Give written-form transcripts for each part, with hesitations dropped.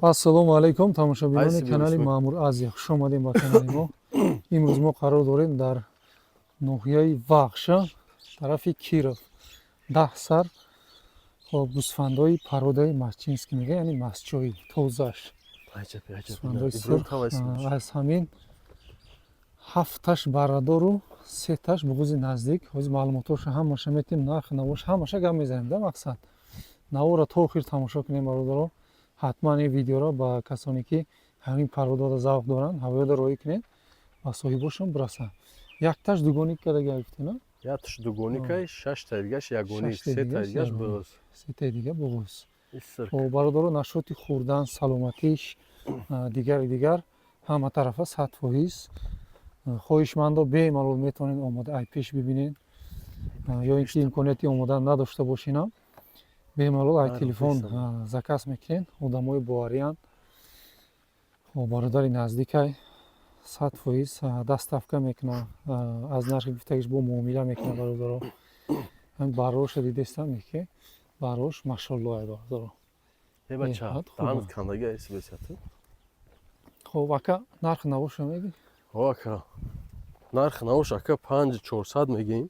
Ассалому алайкум, тамошобинони Айси канали бисмилла. Маъмур Азия, хуш омадем ба канали мо. Имрӯз мо қарор дорем дар ноҳияи Вахша, тарафи Киров. 10 сар, хоб, гӯсфандои породаи мастчинский мега, яъне мастчои тозаш. Гӯсфандои сурх, аз ҳамин ҳафташ баррадору сеташ буғузи наздик. Ҳозир маълумотҳоша ҳамаша метем, нархи навош ҳамаша гап мезанем. Да мақсад, наворо то охир тамошо кунем, бародаро. Ҳатман ин видеоро ба касоне, ки ҳамин пародода завқ доранд, ҳавоёда роҳӣ кунед, ба соҳибошон бирасанд. Якташ дугоник карда гуфтена? Якташ дугоникай, шашта дигаш ягоник, Шашта сета дигаш дигаш ягоник. Буғуз. Сетаи дига буғуз. Исирк. Хоб, бародаро, нашоти хӯрдан, саломатиш, дигар дигар ҳама тарафа 100%. Хоҳишмандо бемалол метавонед омода ай пеш бибинед, ё ин ки имконияти омодан надошта бошинам, бемалол ай Аро, телефон бесабр. Заказ мекунед. Одамои бовариянд. Хоб, бародари наздикай, 100% доставка мекунад, аз нархи гуфтагиш бо муомила мекунад. Бародаро, ҳамин барроша дидестам, ки баррош машолло ай, бародаро. Э, бача, Беҳад хуб. даҳанат кандаги айси бесата. Хоб, ака, нархи навоша мегӣ? О, ака. Нархи навош, ака, 5400 мегӯем.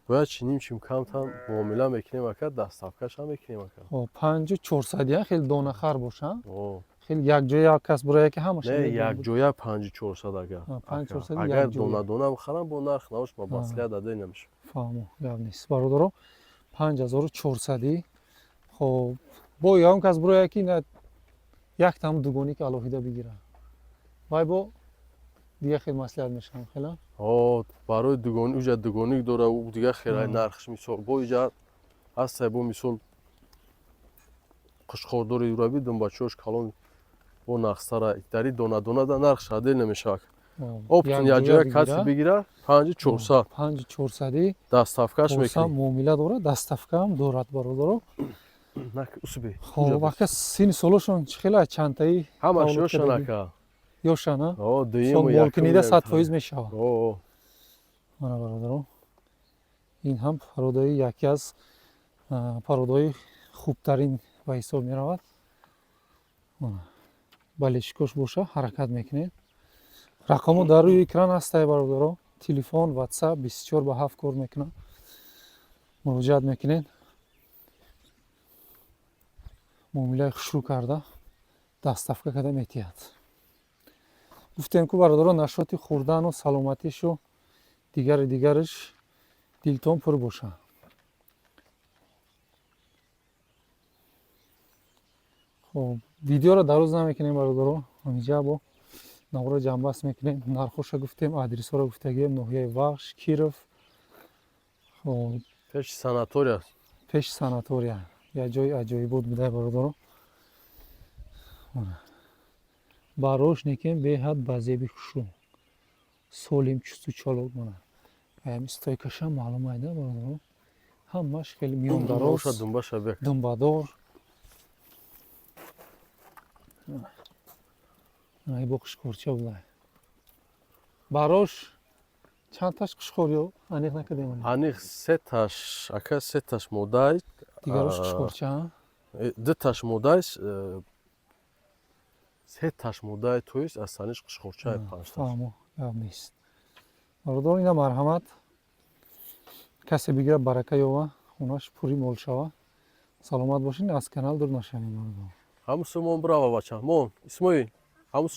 Бояд чиним чим камтан муомила мекунем, ака, доставкашам мекунем, ака. Хоб, 5400, я хеле донахар боша? О. Хеле якҷоя як кас бура, яке ҳамаша Не, мегирам. Якҷоя 5400, ака. А, 5400 Ака, агар якҷоя. Дона дона бихарам, бо нарх навош ба маслиҳат дада намешавад. Фаҳмо, гап нест, бародаро, 5400. Хоб, бо ягон кас буроя, ки на яктам дугоники алоҳида бигира, вай бо дига хел маслиҳат мешавам хела. О, барои дугони уҷа дугоник дора, ӯ дига хелай нархш, мисол, бо иҷа ҳастай, бо мисол қушқордори юраби, думбачаҳош калон, бо нақстара дари дона дона да нарх шадел намешавад. Оптом якҷоя касе бигира, 5400. 5400. Доставкаш Босам мекунӣ. Муомила дорад, доставкаам дорад, бародаро. Усуби. Хоб, ака, сини солошон чӣ хела, чандтаи? Ҳамаш таваллуд ёшан, кардагӣ? Ака. Ёшана? О, дуюму Сол молкунида якуму 100% мешавад. О. Мана, бародаро, ин ҳам пародаи яке аз пародаҳои хубтарин ба ҳисоб меравад. Мана. Балешикош боша, ҳаракат мекунед. Рақамҳо дар рӯи экран ҳастай, бародаро. Телефон, ватсап 24 ба 7 кор мекунад. Муроҷиат мекунед, муомилаи хушрӯ карда, доставка карда метиҳад. Гуфтем ку, бародаро, нашоти хӯрдану саломатишу дигари дигараш дилтон пур боша. Хоб, видеоро дароз намекунем, бародаро. Ҳамиҷа бо наворо ҷамъбаст мекунем. Нархоша гуфтем, адресҳоро гуфтагием: ноҳияи Вахш, Киров. Хоб. Пеши санатория. Пеши санатория, як ҷои аҷоибот буда, бародаро. Мана. Барош некем беҳад ба зеби хушрӯ, солим, чусту чолок. Мана, аями стойкаша маълум айда, бародаро, ҳамаш хеле миёндароз. Думбаша, думбаша бек. Думбадор. Ай, бо қушқорча буда. Барош чандташ қушқор ё аниқ накардем? Аниқ сеташ, ака, сеташ модай. Дигарош қушқорча? Дуташ модай, сеташ модай, то есть астаниш қушқорчаи, панҷташ. Фаҳмо, гап нест, бародар. Ина, марҳамат, касе бигирад, барака ёва, хонаш пури мол шава. Саломат бошед, аз канал дур нашавед, бародар. Ҳамусу мон, брава, бача мон, Исмоил, ҳамусу.